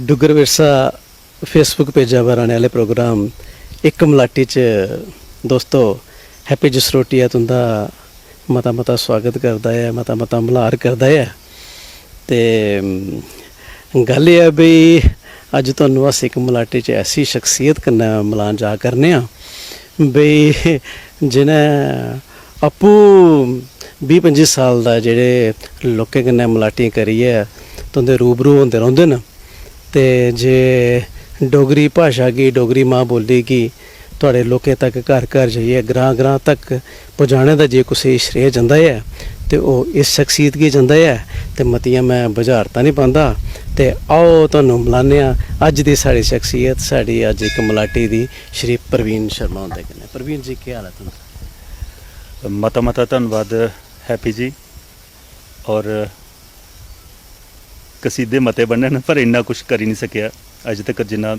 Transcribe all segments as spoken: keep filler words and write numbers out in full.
Duggar Virsa Facebook पेजा पर आने आह्ले प्रोग्राम इक मलाटी च दोस्तो, हैप्पी जसरोटिया तुं'दा मता मता सुआगत करदा ऐ, मता मता मल्हार करदा ऐ। ते गल्ल एह् ऐ भई, अज्ज तुहानू अस इक मलाटी च ऐसी शख्सियत कन्नै मलान जा करने आं भई, जि'नें आपूं बीह् पंजी साल दा जेह्ड़े लोकें कन्नै मलाटियां करियै तुं'दे रूबरू होंदे रौंह्दे न, ते जे डोगरी भाशा गी, डोगरी मां बोली गी थुआढ़े लोकें तक, घर घर जाइयै, ग्रां ग्रां तक पजाने दा जे कुसै गी श्रेय जंदा ऐ, ते ओह् इस शख्सियत गी जंदा ऐ। ते मतियां में बजारतां निं पांदा। ते आओ, तुहानू मलाने आं अज्ज दी साढ़ी शख्सियत, साढ़ी अज्ज इक मलाटी दी, श्री प्रवीण शर्मा हुंदे कन्नै। प्रवीण जी, केह् हाल ऐ तुं'दा? मता मता धन्नवाद हैप्पी जी। और कसीदे मते बने न, पर इन्ना कुछ करी निं सकेआ अज्ज तक, जिन्ना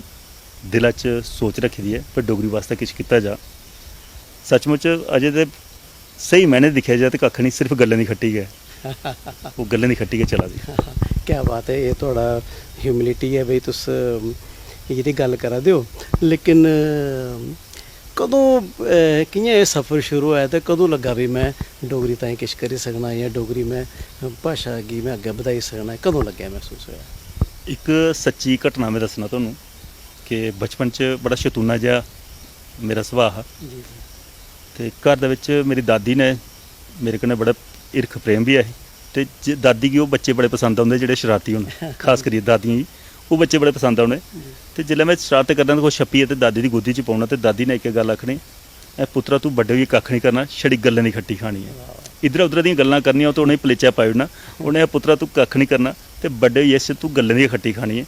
दिला च सोच रक्खी दी ऐ, पर डोगरी वास्तै किश कीता जा। सचमुच अजें ते स्हेई मैह्ने दिक्खेआ जा ते कक्ख निं, सिर्फ गल्लें दी खट्टी गै। ओह् गल्लें दी खट्टी गै चला दी। क्या बात है, एह् थुआढ़ा ह्यूमिलिटी ऐ भई, तुस इ'यै जेही गल्ल करा दे ओ। लेकिन कदूं, अ, कि'यां एह् सफर शुरू होआ ते कदूं लग्गा भई में डोगरी ताईं किश करी सकना जां डोगरी में भाशा गी में अग्गें बधाई सकना, कदूं लग्गेआ, मसूस होआ? इक सच्ची घटना में दस्सना तुहानू कि बचपन च बड़ा शतूना जेहा मेरा सुभाऽ हा। जी, जी। ते घर दे बिच मेरी दादी ने मेरे कन्नै बड़ा हिरख प्रेम बी ऐ ही। ते जे-, दादी गी ओह् बच्चे बड़े पसंद औंदे जेह्ड़े शरारती होन, खास करियै दादियें गी ओह् बच्चे बड़े पसंद औने। जी। ते जिसलै में शरारत करना ते कुछ छप्पियै ते दादी दी गोदी च पौना, ते दादी ने इक गल्ल आखनी, "ऐ पुत्तरा, तूं बड्डे होइयै कक्ख निं करना, छड़ी गल्लें दी खट्टी खानी ऐ।" वाह। इद्धरा उद्धरा दियां गल्लां करनियां होन ते उ'नेंगी पलेचा पाई ओड़ना। उ'नें, "ऐ पुत्तरा, तूं कक्ख निं करना, ते बड्डे होइयै इस तूं गल्लें दी खट्टी खानी ऐ।"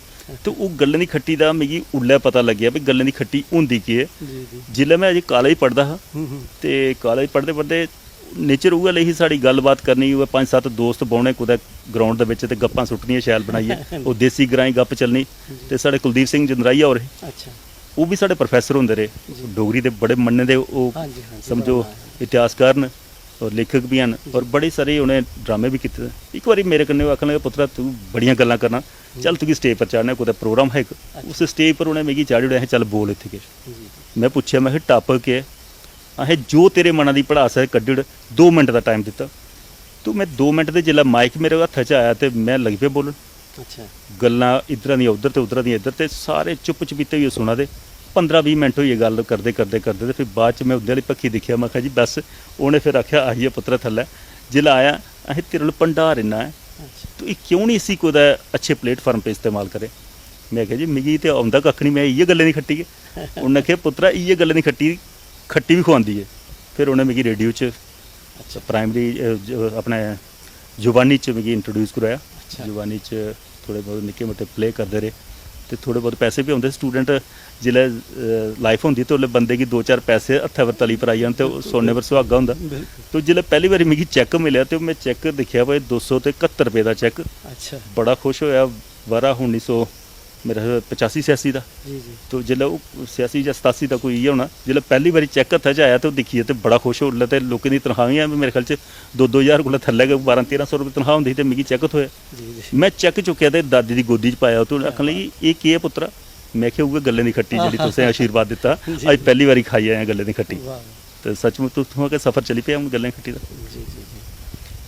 ते ओह् गल्लें दी खट्टी दा मिगी उल्लै पता लग्गेआ भई गल्लें दी खट्टी होंदी केह् ऐ। जी, जी। जिसलै में अजें कालेज पढ़दा हा, हम्म, हम्म। ते कालेज पढ़दे पढ़दे नेचर उ'ऐ लेई ही, साढ़ी गल्लबात करनी, उ'ऐ पंज सत्त दोस्त बौह्ने कुतै ग्राउंड दे बिच ते गप्पां सुट्टनियां शैल बनाइयै। ओह् देसी ग्राईं गप्प चलनी। जी। ते साढ़े कुलदीप सिंह जंदराइया होर हे, अच्छा। ओह् बी साढ़े प्रोफेसर होंदे रेह्, जी। डोगरी दे बड़े मन्ने दे ओह्, हां जी, हां जी, समझो, बड़ा नांऽ ऐ। इतिहासकार न और लेखक बी हैन, जी। और बड़े सारे उ'नें ड्रामे बी कीते दे। इक बारी मेरे कन्नै ओह् आखन लगे, "पुत्तरा, तूं बड़ियां गल्लां करना, जी। चल, तुगी स्टेज पर चाढ़ना।" कुतै प्रोग्राम हा इक, अच्छा। उस स्टेज पर उ'नें मिगी चाढ़ी ओड़ेआ, "अहें, चल, बोल इत्थै किश।" जी, जी। में पुच्छेआ, में आखेआ, "टापिक केह् ऐ?" "अहें, जो तेरे मना दी भड़ास ऐ, कड्ढी ओड़।" दो मिंट दा टाइम दित्ता। तो में दो मिंट दे, जिसलै माइक मेरे हत्था च आया ते में लगी पेआ बोलन। अच्छा। गल्लां इद्धरा दियां उद्धर ते उद्धरा दियां इद्धर, ते सारे चुप्प चपीते होइयै सुना दे। पंदरां बीह् मिंट होई गे गल्ल करदे, करदे, करदे, ते फिर बाद च में उं'दे आह्ली बक्खी दिक्खेआ, में आखेआ, "जी बस।" उ'नें फिर आखेआ, "आई जा पुत्तरा थल्लै।" जिसलै आया, "अहें, तेरे कोल भंडार इन्ना ऐ, अच्छा। तूं एह् क्यों निं इसी कुतै अच्छे प्लेटफार्म पे इस्तेमाल करै?" में आखेआ, "जी, मिगी ते औंदा कक्ख निं, में इ'यै गल्लें दी खट्टी ऐ।" उ'न्नै आखेआ, "पुत्तरा, इ'यै गल्लें दी खट्टी, खट्टी बी खुआंदी ऐ।" फिर उ'नें मिगी रेडियो च, अच्छा। प्राइमरी, अ, ज-, अपने जुबानी च मिगी इंट्रोड्यूस कराया। अच्छा। जुबानी च थोह्ड़े बहुत निक्के मुट्टे प्ले करदे रेह् ते थोह्ड़े बहुत पैसे बी औंदे। स्टूडेंट जिसलै, अ, लाइफ होंदी ते उसलै बंदे गी दो चार पैसे हत्थै पर तली पर आई जान ते ओह् सुन्ने पर सुहागा होंदा। बिल्कुल। तो जिसलै पैह्ली बारी मिगी चैक मिलेआ ते में चैक दिक्खेआ, भाई, दो सौ ते कत्तर रपेऽ दा चैक। अच्छा। बड़ा खुश होएआ। ब'रा उन्नी सौ, मेरा पचासी छेआसी दा। जी, जी। तो जिसलै ओह् छेआसी जां सतासी दा कोई इ'यै होना, जिसलै पैह्ली बारी चैक हत्था च आया ते ओह् दिक्खियै ते बड़ा खुश होआ। उसलै ते लोकें दी तनखाह् बी, मेरे ख्याल च, दो दो ज्हार कोला थल्लै गै, बारां तेरां सौ रपेऽ तनखाह् होंदी ही, ते मिगी चैक थ्होएआ। जी, जी। में चैक चुक्केआ ते दादी दी गोदी च पाया। ते उ'नें क्या आखन लगी, बात। "एह् केह् ऐ पुत्तरा?" में आखेआ, "उ'ऐ गल्लें दी खट्टी जेह्ड़ी तुसें आशीर्वाद दित्ता, जी, अज्ज जी। पैह्ली बारी खाई आया गल्लें दी खट्टी।" वाह, वाह। ते सचमुच उत्थुआं गै सफर चली पेआ हून गल्लें खट्टी दा। जी, जी, जी।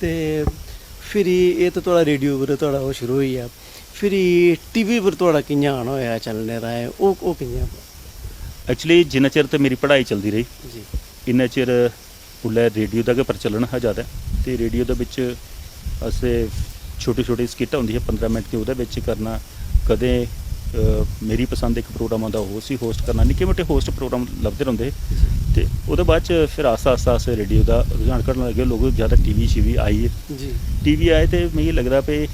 ते फिरी एह् ते थुआढ़ा रेडियो पर थुआढ़ा ओह् शुरू होई गेआ, फिरी टीवी पर थुआढ़ा कि'यां आना होएआ चैनलें राहें? ओह्, ओह् कि'यां? Actually, जिन्ना चिर ते मेरी पढ़ाई चलदी रेही, जी। इन्ना चिर उसलै रेडियो दा गै प्रचलन हा जैदा, ते रेडियो दे बिच असें छोटी-छोटी स्किट होंदी ही पंदरां मिंट दी, ओह्दे बिच करना। कदें, अ, मेरी पसंद इक प्रोग्राम आंदा, ओह् उसी होस्ट करना। निक्के मुट्टे होस्ट प्रोग्राम लभदे रौंह्दे हे। ते ओह्दे बाद च फिर आस्ता, आस्ता, आस्ता रेडियो दा रुझान घटन लग्गेआ, लोक जैदा टीवी शीवी आई गे। जी। टीवी आए ते मिगी लगदा भई, अ,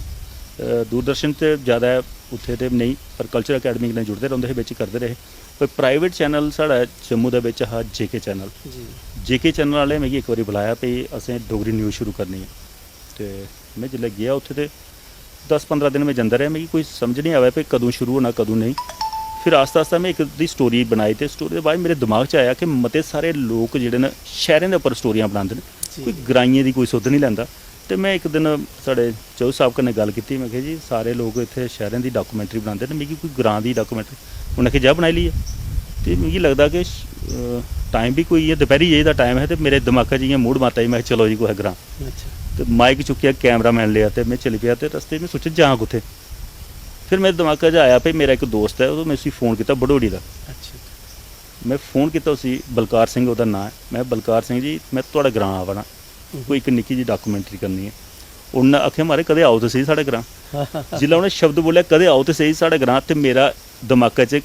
दूरदर्शन ते जैदा उत्थै ते नेईं, पर कल्चर अकैडमी कन्नै जुड़दे रौंह्दे हे, बिच करदे रेह्। पर प्राइवेट चैनल साढ़ा जम्मू दे बिच हा, जेके चैनल। जी। जेके चैनल आह्ले मिगी इक बारी बलाया भई असें डोगरी न्यूज शुरू करनी ऐ। ते में जिसलै गेआ उत्थै ते दस पंदरां दिन में जंदा रेहा, मिगी कोई समझ निं आवै भई कदूं शुरू होना, कदूं नेईं। फिर आस्ता आस्ता में इक अद्धी स्टोरी बनाई ते स्टोरी दे बाद मेरे दमाग च आया कि मते सारे लोक जेह्ड़े न, शैह्रें दे उप्पर स्टोरियां बनांदे न, जी। कोई ग्राइयें दी कोई सुध निं लैंदा। ते में इक दिन साढ़े चौधरी साहब कन्नै गल्ल कीती, में आखेआ, "जी, सारे लोक इत्थै शैह्रें दी डाक्यूमेंट्री बनांदे न, मिगी कोई ग्रां दी डाक्यूमेंट्री।" उ'नें आखेआ, "जा, बनाई लेइयै।" ते मिगी लगदा कि श-, अ, टाइम बी कोई इ'यां दपैह्री जेही दा टाइम हा ते मेरे दमाका च इ'यां मूड माता जी, में आखेआ, "चलो जी, कुतै ग्रां।" अच्छा। ते माइक चुक्केआ, कैमरामैन लेआ ते में चली पेआ ते रस्ते च में सोचेआ, "जां कुत्थै?" फिर मेरे दमाका च आया, भाई, मेरा इक दोस्त ऐ, ओह्, में उसी फोन कीता, बडोड़ी दा। अच्छा। में फोन कीता उसी, बलकार सिंह ओह्दा नांऽ ऐ। में, "बलकार सिंह जी, में थुआढ़े ग्रां आवा ना, कोई इक निक्की जी डाक्यूमेंट्री करनी ऐ।" उन्न आखेआ, "महाराज, कदें आओ ते सेही साढ़े ग्रां।" जिसलै उ'नें शब्द बोलेआ, "कदें आओ ते सेही साढ़े ग्रां", ते मेरा दमाकै च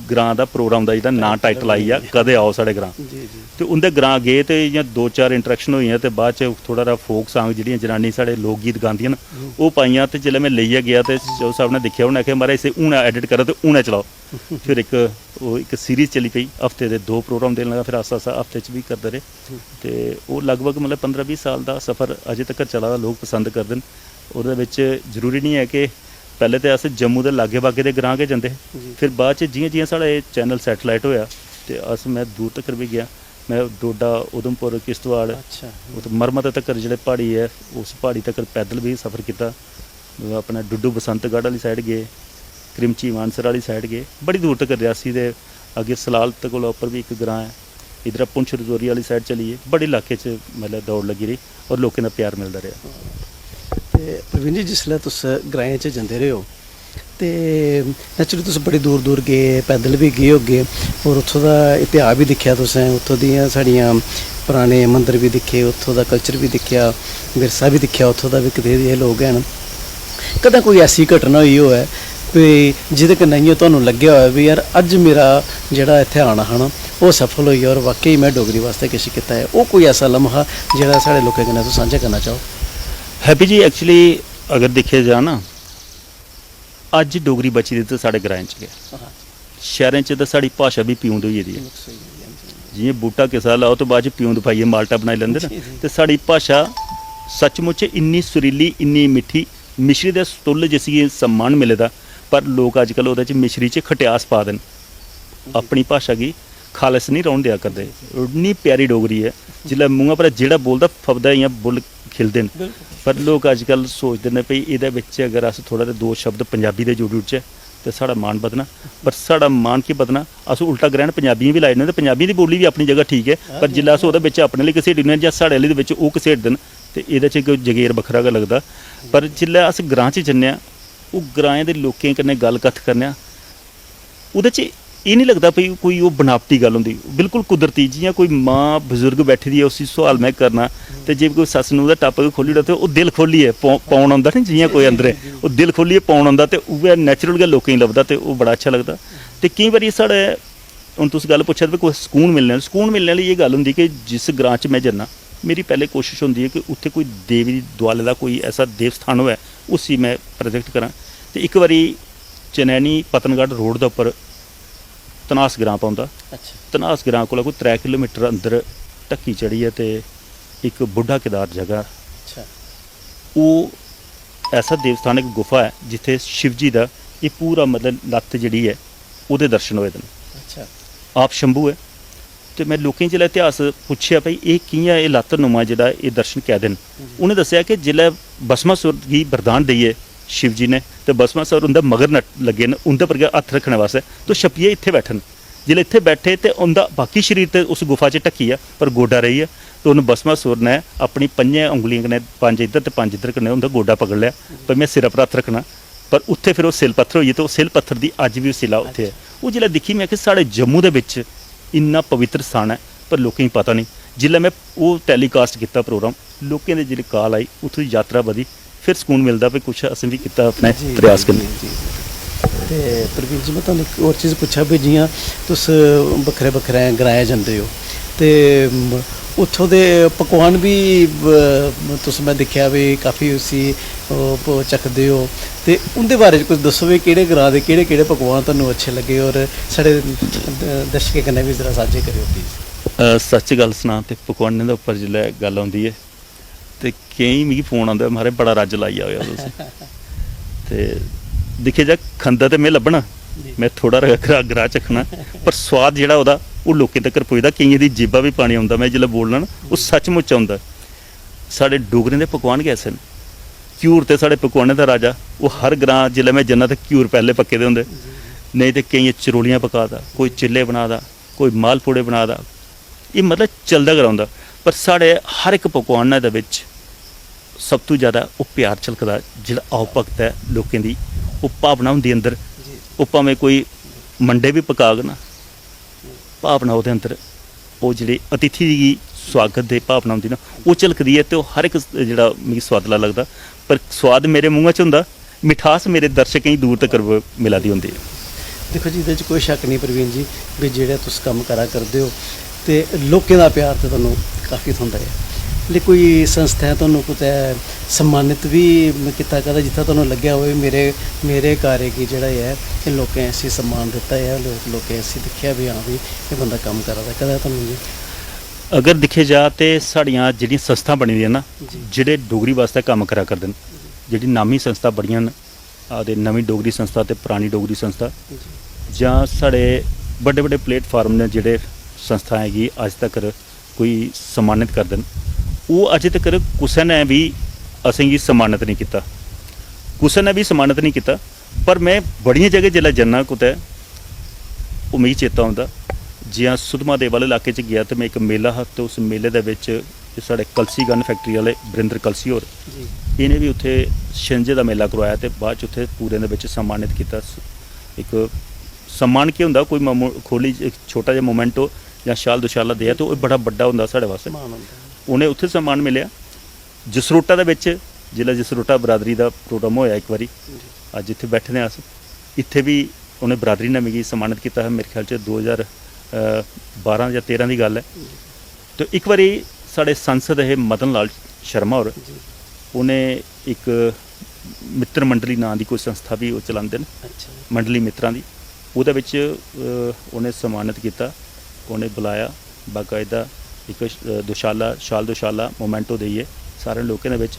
ग्रां दा प्रोग्राम दा जेह्ड़ा नांऽ टाइटल आई गेआ, "कदें आओ साढ़े ग्रां।" जी, जी। ते उं'दे ग्रां गे ते इ'यां दो चार इंटरेक्शन होइयां ते बाद च थोह्ड़ा हारा फोक सांग, जेह्ड़ियां जनानियां साढ़े लोक गीत गांदियां न, ओह् पाइयां। ते जिसलै में लेइयै गेआ ते चौधरी साहब ने दिक्खेआ, उ'नें आखेआ, "महाराज, इसे हून एडिट करो ते हूनै चलाओ।" फिर इक, ओह् इक सीरीज चली पेई, हफ्ते दे दो प्रोग्राम देन लगा, फिर आस्ता आस्ता हफ्ते च बी करदे रेह्। ते ओह् लगभग, मतलब, पंदरां बीह् साल दा सफर अजें तक्कर चला दा, लोक पसंद करदे न। ओह्दे बिच जरूरी निं ऐ कि पैह्लें ते अस जम्मू दे लागै बागै दे ग्रां गै जंदे हे, जी। फिर बाद च जि'यां जि'यां साढ़ा एह् चैनल सैटेलाइट होएआ ते अस, में दूर तक्कर बी गेआ। में डोडा, उधमपुर, किश्तवाड़, अच्छा। उत्त मरमत तक्कर जेह्ड़े प्हाड़ी ऐ, उस प्हाड़ी तक्कर पैदल बी सफर कीता। अपने डुड्डू बसंतगढ़ आह्ली साइड गे, क्रिमची मानसर आह्ली साइड गे, बड़ी दूर तक्कर, रियासी दे अग्गें सलाल ते कोला उप्पर बी इक ग्रांऽ ऐ, इद्धरा पुंछ रजौरी आह्ली साइड चली गे, बड़े इलाके च मतलब दौड़ लग्गी रेही और लोकें दा प्यार मिलदा रेहा। ते प्रवीण जी, जिसलै तुस ग्राएं च जंदे रेह् ओ ते नैचुरली तुस बड़ी दूर दूर गे, पैदल बी गे होगे और उत्थूं दा इतिहास बी दिक्खेआ तुसें, उत्थूं दियां साढ़ियां पराने मंदर बी दिक्खे, उत्थूं दा कल्चर बी दिक्खेआ, विरसा बी दिक्खेआ उत्थूं दा बी, कदेह् जेह् लोक हैन। कदें कोई ऐसी घटना होई होऐ भी जेह्दे कन्नै इ'यां तुहानू लग्गेआ होऐ भी यार, अज्ज मेरा जेह्ड़ा इत्थै आना हा ना, ओह् सफल होई गेआ और वाकई में डोगरी वास्तै किश कीता ऐ, ओह् कोई ऐसा लम्हा जेह्ड़ा साढ़े लोकें कन्नै तुस सांझा करना चाहो? हैप्पी जी, एक्चुअली अगर दिक्खेआ जा ना, अज्ज डोगरी बची दी ते साढ़े ग्राएं च गै। शैह्रें च ते साढ़ी भाशा बी प्यूंद होई गेदी ऐ। जि'यां बूह्टा किसा दा लाओ ते बाद च प्यूंद पाइयै माल्टा बनाई लैंदे न। ते साढ़ी भाशा सचमुच इन्नी सुरीली, इन्नी मिट्ठी, मिश्री दे सुतुल्ल जिसी सम्मान मिले दा, पर लोक अजकल ओह्दे च मिश्री च खट्यास पा दे न। अपनी भाशा गी खालस निं रौह्न देआ करदे। इन्नी प्यारी डोगरी ऐ, जिसलै मुंहा पर जेह्ड़ा बोलदा, फबदा इ'यां बुल्ल खिलदे न। पर लोक अजकल सोचदे न भई एह्दे बिच अगर अस थोह्ड़ा ते दो शब्द पंजाबी दे जोड़ी ओड़चै ते साढ़ा मान बधना। पर साढ़ा मान की बधना, अस उल्टा ग्रैह्न पंजाबियें बी लाई ओड़ने ते पंजाबियें दी बोल्ली बी अपनी जगह ठीक ऐ, पर जिसलै अस ओह्दे बिच अपने आह्ली घसीटी ओड़ने आं जां साढ़े आह्ली दे बिच ओह् घसीटदे न, ते एह्दे च इक जगेर बक्खरा गै लगदा। पर जिसलै अस ग्रांऽ च जन्ने आं, ओह् ग्राएं दे लोकें कन्नै गल्ल कत्थ करने आं, ओह्दे च एह् निं लगदा भई कोई ओह् बनावटी गल्ल होंदी, बिल्कुल कुदरती। जि'यां कोई मां बजुर्ग बैठी दी ऐ, उसी सोआल में करना, ते जे कोई सस्स नूंह् दा टप्प गै खोह्ल्ली ओड़ै ते ओह् दिल खोह्ल्लियै पौ-, पौन औंदा ना, जि'यां कोई अंदरें ओह् दिल खोह्ल्लियै पौन औंदा, ते उ'ऐ नैचुरल गै लोकें गी लभदा ते ओह् बड़ा अच्छा लगदा। ते केईं बारी साढ़े, हून तुस गल्ल पुच्छा दे भई कुतै सकून मिलने आह्ली, सकून मिलने आह्ली एह् गल्ल होंदी कि जिस ग्रांऽ च में जन्ना, मेरी पैह्लें कोशश होंदी ऐ कि उत्थै कोई देवी दुआले दा कोई ऐसा देव स्थान होऐ, उसी में प्रोजेक्ट करां। ते इक बारी चनैनी पतनगढ़ रोड दे उप्पर तनास ग्रांऽ पौंदा। अच्छा। तनास ग्रांऽ कोला कोई त्रै किलोमीटर अंदर ढक्की चढ़ियै ते इक बुड्ढा केदार जगह। अच्छा। ओह् ऐसा देव स्थान, इक गुफा ऐ जित्थै शिव जी दा एह् पूरा, मतलब, लत्त जेह्ड़ी ऐ, ओह्दे दर्शन होए दे न। अच्छा। आप शंभू ऐ। ते में लोकें गी जिसलै इतिहास पुच्छेआ भई एह् कि'यां, एह् लत्त नुमा जेह्ड़ा एह् दर्शन कैह्दे न, उ'नें दस्सेआ कि जिसलै भस्मासुर गी वरदान देइयै शिव जी ने ते भस्मासुर उं'दे मगर नट-, लग्गे न, उं'दे पर गै हत्थ रक्खने बास्तै, तो छप्पियै इत्थै बैठे न। जिसलै इत्थै बैठे ते उं'दा बाकी शरीर ते उस गुफा च ढक्की गेआ, पर गोडा रेही गेआ। ते उन्न भस्मासुर ने अपनी पंजें उंगलियें कन्नै, पंज इद्धर ते पंज इद्धर कन्नै उं'दा गोडा पकड़ी लेआ, पर में सिरै पर हत्थ रक्खना। पर उत्थै फिर ओह् सिल पत्थर होई गे ते ओह् सिल पत्थर दी अज्ज बी ओह् सिला उत्थै ऐ। ओह् जिसलै दिक्खी, में आखेआ, साढ़े जम्मू दे बिच इन्ना पवित्र स्थान ऐ, पर लोकें गी पता नेईं। जिसलै में ओह् टैलीकास्ट कीता प्रोग्राम, लोकें दे जिसलै काल आई, उत्थूं दी यात्रा बधी, फिर सकून मिलदा भई कुछ असें बी कीता अपने जी, प्रयास जी, कन्नै। जी, जी। ते प्रवीण जी, में तुहानू इक होर चीज पुच्छां भई जि'यां तुस बक्खरे बक्खरे ग्राएं जंदे ओ ते, म, उत्थूं दे पकवान बी, ब-, तुस, में दिक्खेआ भई काफी उसी, ओह्, प-, चखदे ओ ते उं'दे बारे च कुछ दस्सो भई केह्ड़े ग्रां दे केह्ड़े केह्ड़े पकवान तुहानू अच्छे लग्गे और साढ़े द-, दर्शकें कन्नै बी जरा सांझे करेओ प्लीज। अ, सच्च गल्ल सनां ते पकवानें दे उप्पर जिसलै गल्ल औंदी ऐ ते केईं मिगी फोन औंदे, "महाराज, बड़ा रज्ज लाई आए ओ तुस।" ते दिक्खेआ जा, खंदा ते में लब्भना, जी। में थोह्ड़ा हारा ग्राह्, ग्राह् चक्खना, पर सोआद जेह्ड़ा ओह्दा, ओह् लोकें तक्कर पुजदा। केइयें दी जीबा बी पानी औंदा, में जिसलै बोलना ना, ओह् सचमुच औंदा। साढ़े डोगरें दे पकवान गै ऐसे न। घ्यूर ते साढ़े पकवानें दा राजा, ओह् हर ग्रांऽ जिसलै में जन्ना ते घ्यूर पैह्ले पक्के दे होंदे, नेईं ते केइयें चरोलियां पका दा, कोई चिल्ले बना दा, कोई मालपूड़े बना दा, एह् मतलब चलदा गै रौंह्दा। पर साढ़े हर इक पकवानै दे बिच सब तों जैदा ओह् प्यार झलकदा जेह्ड़ा आओ भगत ऐ लोकें दी, ओह् भावना होंदी अंदर। ओह् भामें कोई मंडे बी पकाग ना, भावना ओह्दे अंदर, ओह् जेह्ड़ी अतिथि गी सुआगत दे भावना होंदी ना, ओह् झलकदी ऐ ते ओह् हर इक जेह्ड़ा मिगी सोआदला लगदा। पर सोआद मेरे मुंहै च होंदा, मिठास मेरे दर्शकें गी दूर तक्कर ब-, मिला दी होंदी ऐ। दिक्खो जी, एह्दे च कोई शक्क नेईं प्रवीण जी, भी जेह्ड़ा तुस कम्म करा करदे ओ ते लोकें दा प्यार ते तुहानू काफी थ्होंदा ऐ। लेकिन कोई संस्था ऐ तुहानू कुतै सम्मानित बी कीता कदें, जित्थै तुहानू लग्गेआ होऐ मेरे मेरे कार्य गी जेह्ड़ा ऐ कि लोकें इसी सम्मान दित्ता ऐ, लोक लोकें इसी दिक्खेआ भी, हां भी एह् बंदा कम्म करा दा, कदें तुहानू जी? अगर दिक्खेआ जा ते साढ़ियां जेह्ड़ियां संस्थां बनी दियां ना, जी। जेह्ड़े डोगरी बास्तै कम्म करा करदे न, जेह्ड़ी नामी संस्था बड़ियां न, आखदे नमीं डोगरी संस्था ते परानी डोगरी संस्था, जी। जां साढ़े बड्डे बड्डे प्लेटफार्म न जेह्ड़े संस्थाएं गी अज्ज तक्कर कोई सम्मानित करदे न, ओह् अज्ज तक्कर कुसै ने बी असेंगी सम्मानित नेईं कीता, कुसै ने बी सम्मानित नेईं कीता। पर में बड़ियें जगह जिसलै जन्ना कुतै, ओह् मिगी चेता औंदा, जि'यां सुद्धमहादेव आह्ले इलाके च गेआ ते में इक मेला हा ते उस मेले दे बिच एह् साढ़े कलसी गन फैक्ट्री आह्ले बरिंदर कलसी होर, जी। इ'नें बी उत्थै छिंज दा मेला करोआया ते बाद च उत्थै पूरें दे बिच सम्मानित कीता। स-, इक सम्मान केह् होंदा, कोई मामू-, खोली ज-, इक छोटा जेहा मोमेंटो जां शाल दुशाला देआ ते ओह् बड़ा बड्डा होंदा साढ़े वास्तै। सम्मान होंदा। उ'नें उत्थै सम्मान मिलेआ। जसरोटा दे बिच जिसलै जसरोटा बरादरी दा प्रोग्राम होएआ इक बारी, जी। अज्ज इत्थै बैठे दे आं अस, इत्थै बी उ'नें बरादरी ने मिगी सम्मानित कीता हा, मेरे ख्याल च दो ज्हार बारां जां तेरां दी गल्ल ऐ। ते इक बारी साढ़े सांसद हे मदन लाल शर्मा होर, जी। उ'नें इक मित्र मंडली नांऽ दी कोई संस्था बी ओह् चलांदे न, अच्छा। मंडली मित्रां दी, ओह्दे बिच, अ, उ'नें सम्मानित कीता, उ'नें बुलाया, बाकायदा इक, अ, दुशाला, शाल दुशाला मोमेंटो देइयै सारे लोकें दे बिच।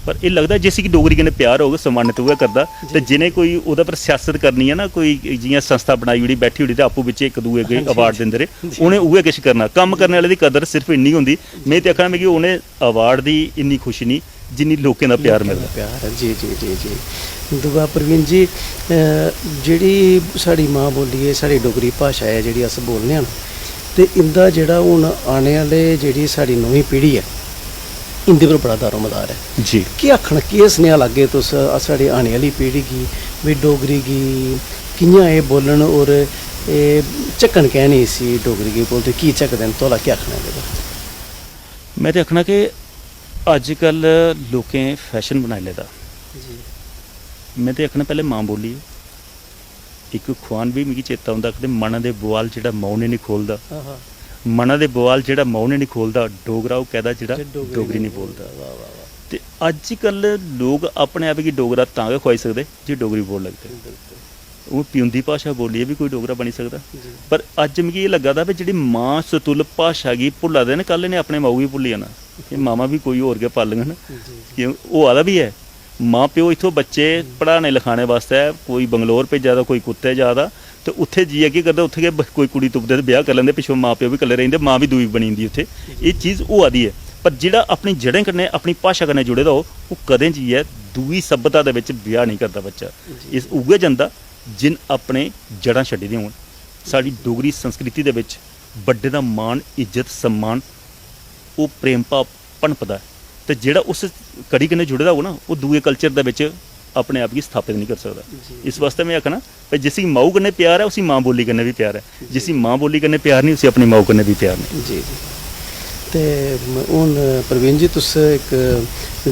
पर एह् लगदा जिसी कि डोगरी कन्नै प्यार होग, सम्मानित उ'ऐ करदा। ते जी। जि'नें कोई ओह्दे पर सियासत करनी ऐ ना, कोई जि'यां संस्था बनाई ओड़ी, बैठी ओड़ी ते आपूं बिच्चें इक दूए गी हां जी। अवार्ड दिंदे रेह्, जी। उ'नें उ'ऐ किश करना। कम्म करने आह्ले दी कदर सिर्फ इन्नी होंदी। में ते आखना मिगी उ'नें अवार्ड दी इन्नी खुशी निं जिन्नी लोकें दा प्यार मिलदा। प्यार ऐ, जी, जी, जी, जी। दूआ प्रवीण जी, अ, जेह्ड़ी साढ़ी मां बोली ऐ, साढ़ी डोगरी भाशा ऐ, जेह्ड़ी अस बोलने आं ना, ते इं'दा जेह्ड़ा हून आने आह्ले जेह्ड़ी साढ़ी नमीं पीढ़ी ऐ, इं'दे पर बड़ा दारोमदार ऐ। जी। केह् आखना, केह् सनेहा लागे तुस, अ, साढ़ी आने आह्ली पीढ़ी गी, भी डोगरी गी कि'यां एह् बोलन और एह् झक्कन कैंह् निं इसी डोगरी गी बोलदे, की झकदे न? थुआढ़ा केह् आखना एह्दे पर? में ते आखना कि अज्जकल लोकें फैशन बनाई लेदा। जी। में ते आखना पैह्लें मां बोली ऐ। इक खुआन बी मिगी चेता औंदा, आखदे, "मनै दे बुआल जेह्ड़ा माऊ ने निं खोलदा।" आहा। मनै दे बुआल जेह्ड़ा माऊ ने निं खोलदा, डोगरा ओह् कैह्दा जेह्ड़ा जे डोगरी डोगरी निं निं बोलदा। वाह, वाह, वाह। ते अज्जकल लोक अपने आप गी डोगरा तां गै खुआई सकदे जे डोगरी बोलन लगदे। बिल्कुल। हून प्यूंदी भाशा बोलियै बी कोई डोगरा बनी सकदा। जी। पर अज्ज मिगी एह् लग्गा दा भई जेह्ड़ी मां सतुल्ल भाशा गी भुल्ला दे न, कल इ'नें अपने माऊ गी भुल्ली जाना। एह् मामां बी कोई होर गै पालङन। जी। कि होआ दा बी ऐ। मां प्यो इत्थूं बच्चे पढ़ाने लखाने बास्तै कोई बंगलोर भेजा दा, कोई कुत्थै जा दा, ते उत्थै जाइयै केह् करदा, उत्थै गै ब-, कोई कुड़ी तुपदे ते ब्याह् करी लैंदे, पिच्छों मां प्यो बी कल्ले रेही जंदे, मां बी दूई बनी जंदी उत्थै। एह् चीज होआ दी ऐ। पर जेह्ड़ा अपनी जड़ें कन्नै, अपनी भाशा कन्नै जुड़े दा होग, ओह् कदें जाइयै दूई सभ्यता दे बिच ब्याह् नेईं करदा बच्चा। जी। इस उ'ऐ जंदा जिन अपने जड़ां छड्डी दियां होन। साढ़ी डोगरी संस्कृति दे बिच बड्डे दा मान, इज्जत, सम्मान, ओह् प्रेम भाव पनपदा ऐ। ते जेह्ड़ा उस कड़ी कन्नै जुड़े दा होग ना, ओह् दूए कल्चर दे बिच अपने आप गी स्थापत नेईं करी सकदा। जी। इस बास्तै में आखना भई जिसी माऊ कन्नै प्यार ऐ, उसी मां बोली कन्नै बी प्यार ऐ। जिसी मां बोली कन्नै प्यार नेईं, उसी अपनी माऊ कन्नै बी प्यार नेईं। जी, जी। ते म-, हून प्रवीण जी, तुस इक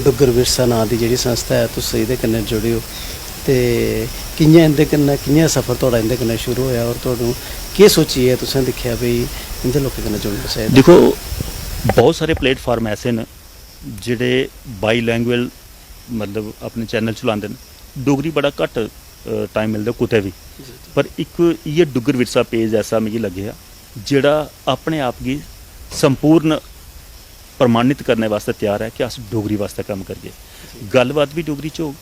डुग्गर विरसा नांऽ दी जेह्ड़ी संस्था ऐ, तुस एह्दे कन्नै जुड़े ओ, ते कि'यां इं'दे कन्नै, कि'यां सफर थुआढ़ा इं'दे कन्नै शुरू होएआ, और तुहानू केह् सोचियै तुसें दिक्खेआ भई इं'दे लोकें कन्नै जुड़ना चाहिदा? दिक्खो, बहुत सारे प्लेटफार्म ऐसे न जेह्ड़े बाई लैंग्वेज, मतलब, अपने चैनल चलांदे न। डोगरी बड़ा घट्ट, अ, टाइम मिलदा कुतै बी। जी, जी। पर इक इ'यै डुग्गर विरसा पेज ऐसा मिगी लग्गेआ जेह्ड़ा अपने आप गी संपूर्ण प्रमाणित करने बास्तै त्यार ऐ कि अस डोगरी बास्तै कम्म करगे। गल्लबात बी डोगरी च होग,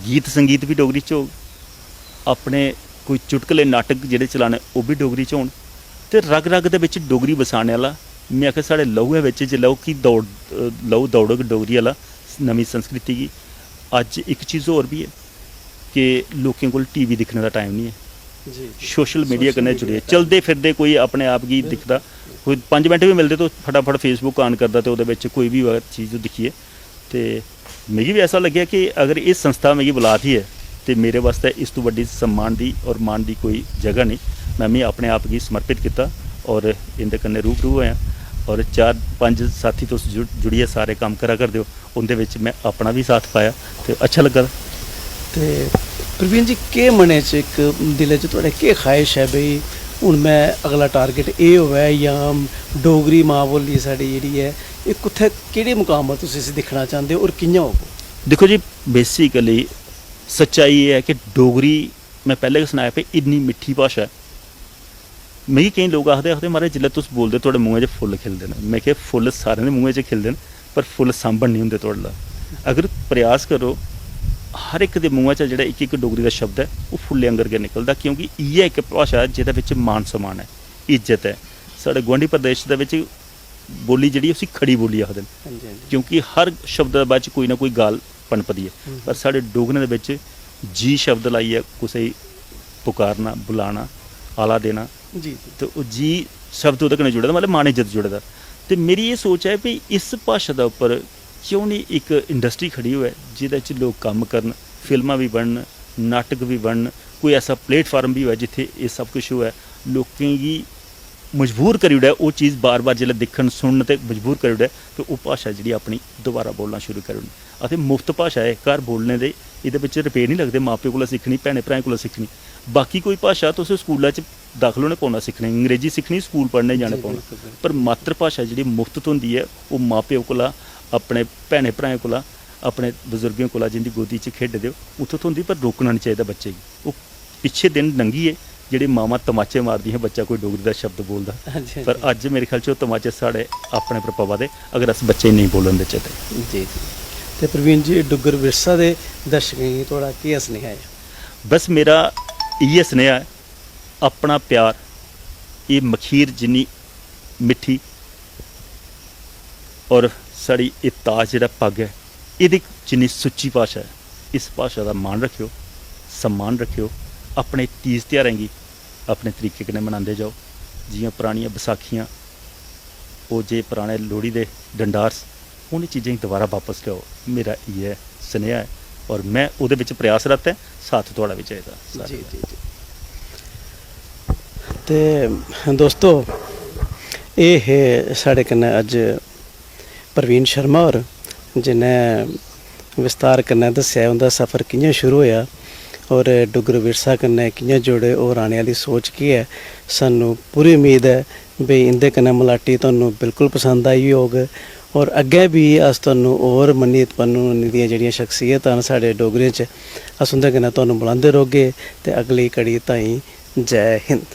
गीत संगीत बी डोगरी च होग, अपने कोई चुटकले नाटक जेह्ड़े चलाने, ओह् बी डोगरी च होन, ते रग रग दे बिच डोगरी बसाने आह्ला में आखेआ, साढ़े लहूए बिच जिसलै ओह् की दौड़, लहू दौड़ग डोगरी आह्ला, नमीं संस्कृति गी। अज्ज इक चीज़ होर बी ऐ कि लोकें कोल टीवी दिक्खने दा टाइम निं ऐ। जी, जी। सोशल मीडिया कन्नै जुड़ियै चलदे फिरदे कोई अपने आप गी दिखदा, कोई पंज मिंट बी मिलदे ते ओह् फटाफट Facebook on करदा ते ओह्दे बिच कोई बी होऐ चीज़ ओह् दिक्खियै। ते मिगी बी ऐसा लग्गेआ कि अगर एह् संस्था मिगी बुला दी ऐ ते मेरे बास्तै इस तों बड्डी सम्मान दी और मान दी कोई जगह नेईं। में मी अपने आप गी समर्पित कीता और इं'दे कन्नै रूबरू होएआ। और चार पंज साथी तुस जुड़-, जुड़ियै सारे कम्म करा करदे ओ, उं'दे बिच में अपना बी साथ पाया ते अच्छा लग्गा दा। ते प्रवीण जी, केह् मनै च इक दिलै च थुआढ़े केह् ख्वाहिश ऐ भई हून में अगला टारगेट एह् होऐ जां डोगरी मां बोली साढ़ी जेह्ड़ी ऐ एह् कुत्थै केह्ड़े मुकाम पर तुस इसी दिक्खना चांह्दे ओ और कि'यां होग? दिक्खो जी, बेसिकली सच्चाई एह् ऐ कि डोगरी, में पैह्लें गै सनाया भई इन्नी मिट्ठी भाशा ऐ। मिगी केईं लोक आखदे, आखदे, "महाराज, जिसलै तुस बोलदे, थुआढ़े मुंहै च फुल्ल खिलदे न।" में आखेआ, "फुल्ल सारें दे मुंहै च खिलदे न, पर फुल्ल सांभन निं होंदे थुआढ़े ला।" अगर प्रयास करो, हर इक दे मुंहै चा जेह्ड़ा इक इक डोगरी दा शब्द ऐ, ओह् फुल्लें आंगर गै निकलदा, क्योंकि इ'यै इक भाशा ऐ जेह्दे बिच मान सम्मान ऐ, इज्जत ऐ। साढ़े गुआंढी प्रदेश दे बिच बोल्ली जेह्ड़ी, उसी खड़ी बोल्ली आखदे न, हां जी, हां जी। क्योंकि हर शब्द दे बाद च कोई ना कोई गाल पनपदी ऐ। हम्म। पर साढ़े डोगरें दे बिच जी शब्द लाइयै कुसै गी पुकारना, बुलाना, आला देना, जी, जी। ते ओह् जी शब्द ओह्दे कन्नै जुड़े दा, मतलब मान इज्जत जुड़े दा। ते मेरी एह् सोच ऐ भई इस भाशा दे उप्पर क्यों निं इक इंडस्ट्री खड़ी होऐ जेह्दे च लोक कम्म करन, फिल्मां बी बनन, नाटक बी बनन, कोई ऐसा प्लेटफार्म बी होऐ जित्थै एह् सब किश होऐ, लोकें गी मजबूर करी ओड़ै, ओह् चीज़ बार बार जिसलै दिक्खन सुनन ते मजबूर करी ओड़ै, ते ओह् भाशा जेह्ड़ी अपनी दोबारा बोलना शुरू करी ओड़न। आखदे मुफ्त भाशा ऐ, घर बोलने दे, एह्दे बिच रपेऽ निं लगदे, मां प्यो कोला सिक्खनी, भैनें भ्राएं कोला सिक्खनी। बाकी कोई भाशा तुस स्कूला च दाखल होने पौना सिक्खने, अंग्रेजी सिक्खनी, स्कूल पढ़ने जाने जी, पौना। बिल्कुल, बिल्कुल। पर मातृ भाशा जेह्ड़ी मुफ्त थ्होंदी ऐ, ओह् मां प्यो कोला, अपने भैनें भ्राएं कोला, अपने बजुर्गें कोला, जिंदी गोदी च खेढदे ओ, उत्थों थ्होंदी, पर रोकना निं चाहिदा बच्चे गी। ओह् पिच्छे दिन लंघी गे जेह्ड़ी मावां तमाचे मारदियां हियां, बच्चा कोई डोगरी दा शब्द बोलदा। हां जी, हां पर जी। अज्ज मेरे ख्याल च ओह् तमाचे साढ़े अपने पर पवा दे, अगर अस बच्चे गी नेईं बोलन देचै ते। जी, जी। ते प्रवीण जी, डुग्गर विरसा दे दर्शकें गी थुआढ़ा केह् सनेहा ऐ? बस मेरा इ'यै सनेहा ऐ, अपना प्यार, एह् मखीर जिन्नी मिट्ठी और साढ़ी एह् ताज जेह्ड़ा पग्ग ऐ, एह्दी जिन्नी सुच्ची भाशा ऐ, इस भाशा दा मान रक्खेओ, सम्मान रक्खेओ, अपने तीज तेहारें गी अपने तरीके कन्नै मनांदे जाओ। जि'यां परानियां बसाखियां, ओह् जे पराने लोह्ड़ी दे डंडार, उ'नें चीजें गी दोबारा बापस लेओ। मेरा इ'यै सनेहा ऐ और में ओह्दे बिच प्रयासरत ऐं, साथ थुआढ़ा बी चाहिदा। जी, जी, जी। ते दोस्तो, एह् हे साढ़े कन्नै अज्ज प्रवीण शर्मा होर, जि'नें विस्तार कन्नै दस्सेआ उं'दा सफर कि'यां शुरू होएआ और डुग्गर विरसा कन्नै कि'यां जुड़े और आने आह्ली सोच केह् ऐ। सानूं पूरी उम्मीद ऐ भई इं'दे कन्नै मलाटी तुहानूं बिल्कुल पसंद आई होग और अग्गें बी अस तुहानूं होर मन्नित पन्नू दियां जेह्ड़ियां शख्सियतां न साढ़े डोगरें च, अस उं'दे कन्नै तुहानूं बुलांदे रौह्गे। ते अगली कड़ी ताईं जै हिंद।